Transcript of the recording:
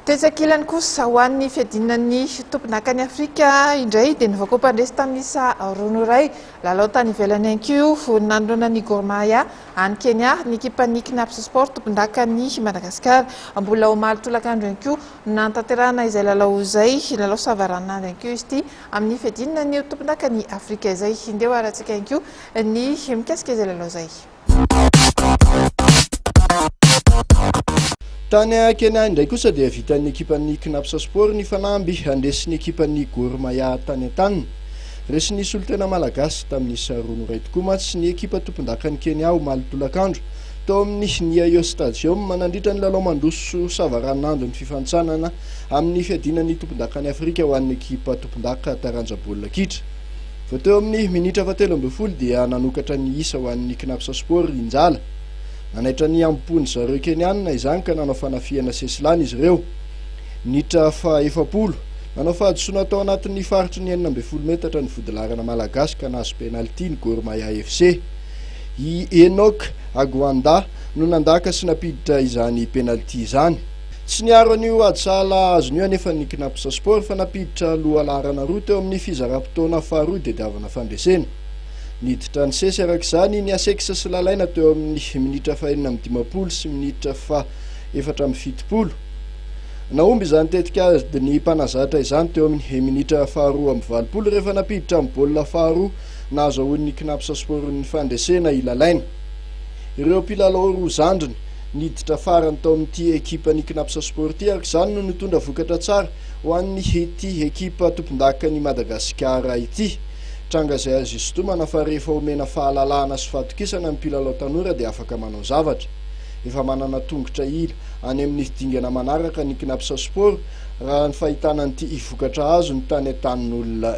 Tetsy ankilany kosa, ho an'ny fiadiana ny tompondakan'i Afrika indray dia nivoaka ho mpandresy tamin'ny isa 2-1. Lalao tany ivelany ihany koa nanoloana ny Gor Mahia any Kenya ny ekipan'ny Cnaps Sport tompondakan'i Madagasikara. Mbola omaly tolakandro ihany koa nanatanterahana izay lalao izay. Lalao savaranonando ihany koa izy ity amin'ny fiadiana ny ho tompondakan'i Afrika izay. Ndeha ho arahantsika ihany koa ny mikasika izay lalao izay. Tany Kenya indray kosa dia vitan'ny ekipan'ny Cnaps Sport ny fanamby handresy ny ekipan'ny Gor Mahia tany an-taniny. Resin'ny solontena malagasy tamin'ny isa 2-1 tokoa mantsy ny ekipa tompondakan'i Kenya omaly tolakandro tao amin'ny Nyayo Stadium nandritra ny lalao mandroso savaranonando ny fifanintsanana amin'ny fiadiana ny tompondakan'i Afrika ho an'ny ekipa tompondaka taranja baolina kitra. Vao teo amin'ny minitra faha-13 dia nanokatra ny isa ho an'ny Cnaps Sport i Njala. Nanaitra ny hambom-pon-dry zareo Kenianina izany ka nanao fanafihana sesilany izy ireo. Minitra faha-40, nanao fahadisoana tao anatin'ny faritry ny 16 metatra ny vodilaharana malagasy ka nahazo penalty ny Gor Mahia FC. I Enock Agwanda no nandaka sy nampiditra izany penalty izany. Tsy niaro an'io ady sahala azony io anefa ny Cnaps Sport fa nampiditra lohalaharana roa teo amin'ny fizaram-potoana faharoa hitadiavana fandresena. Niditra nisesy araka izany ny Asex sy Lalaina teo amin'ny minitra faha-56 sy minitra faha-74. Nahomby izany tetikadin'ny mpanazatra izany teo amin'ny minitra faha-82 rehefa nampiditra ny baolina faharoa nahazahoan'ny Cnaps Sport ny fandresena i Lalaina. Ireo mpilalao roa zandriny niditra farany tao amin'ity ekipan'ny Cnaps Sport ity araka izany no nitondra vokatra tsara ho an'ity ekipa tompondakan'i Madagasikara ity. Tranga izay azo isintomana fa rehefa omena fahalalahana sy fahatokisana ny mpilalao tanora dia afaka manao zavatra. Efa manana tongotra ila any amin'ny dingana manaraka ny Cnaps Sport raha ny fahitana an'ity vokatra azony tany an-tanin'olona.